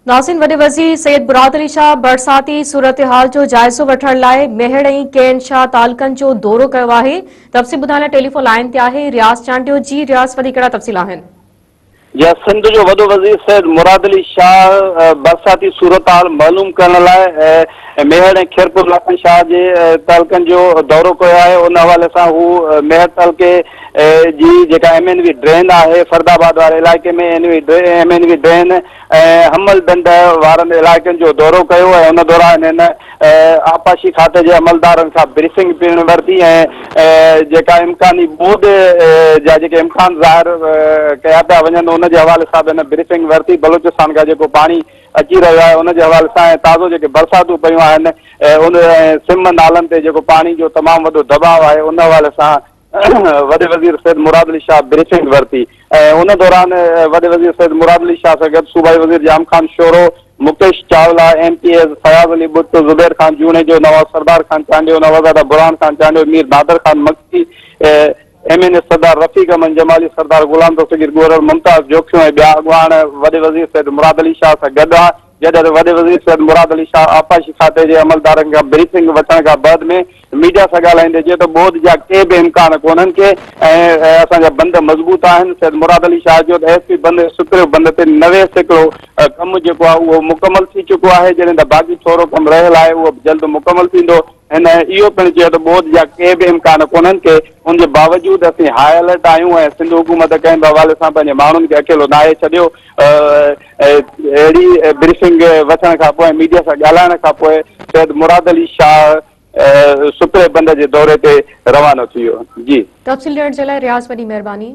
ناظرين وڏي وزير سيد مراد علي شاهه برساتي صورتحال جو جائزو وٺڻ لاء ميهڙ ۽ ڪين شاهه تعلقن جو دورو ڪيو آهي تفصيل ٻڌائڻ لاء ٽيليفون لائين تي آهي رياض چانڊيو جي رياض وڌيڪ ڪهڙا تفصيل آهن. جي سنڌ جو وڏو وزير سيد مراد علي شاهه برساتي صورتحال معلوم ڪرڻ لاء ميهڙ ۽ خيرپور لاکن شاهه جي تعلقن جو دورو ڪيو آهي ان حوالي سان هو ميهڙ تعلقي جي جيڪا ايم اين وي ڊرين آهي فرد آباد واري علائقي ۾ ايم اين وي ڊرين ۽ حمل ڍنڍ وارن علائقن جو دورو ڪيو ۽ ان دوران هن آبپاشي کاتي جي عملدارن کان بريفنگ پڻ ورتي ۽ جيڪا امڪاني ٻوڏ جا جيڪي امڪان ظاهر ڪيا پيا وڃن ان جي حوالي سان به هن بريفنگ ورتي بلوچستان کان جيڪو پاڻي اچي رهيو آهي ان جي حوالي سان ۽ تازو جيڪي برساتون پيون آهن ان ۽ سم نالن تي جيڪو پاڻي جو تمام وڏو دٻاء آهي ان حوالي سان وڏي وزير سيد مراد علي شاهه بريفنگ ورتي ۽ ان دوران وڏي وزير سيد مراد علي شاهه سان گڏ صوبائي وزير Jam Khan Shoro, Mukesh Chawla, M P As Fayaz Ali Butt, Zubair Khan Junejo, Nawab Sardar Khan Chandio, Nawabzada Burhan Khan Chandio, Mir Nadir Khan Magsi, M N A Sardar Rafiq Ahmed Jamali, Sardar Ghulam Dastgir Gorar, Mumtaz Jokhio ۽ ٻيا اڳواڻ وڏي وزير سيد مراد علي شاهه سان گڏ هئا. جڏهن ته وڏي وزير سيد مراد علي شاهه آبپاشي کاتي جي عملدارن کان بريفنگ وٺڻ کان بعد ۾ ميڊيا سان ڳالهائيندي چيو ته ٻوڏ جا ڪي به امڪان ڪونهن ڪي ۽ اسان جا بند مضبوط آهن سيد مراد علي شاهه چيو ته ايس پي بند ۽ سڪريو بند تي 90% ڪم جيڪو آهي اهو مڪمل ٿي چڪو آهي جڏهن ته باقي ٿورو ڪم رهيل آهي اهو به جلد مڪمل ٿيندو هن اهو پڻ چيو ته ٻوڏ جا ڪي به امڪان ڪونهن ڪي ان جي باوجود اسين هاء الرٽ آهيون ۽ سنڌ حڪومت ڪنهن به حوالي سان پنهنجي ماڻهن کي اڪيلو ناهي ڇڏيو اهڙي بريفنگ وٺڻ کان پوء ۽ ميڊيا سان ڳالهائڻ کان پوء سيد مراد علي شاهه سپري بند جي دوري تي روانو ٿي ويو. جي. تفصيل ڏيڻ جي لاء رياض وڏي مهرباني.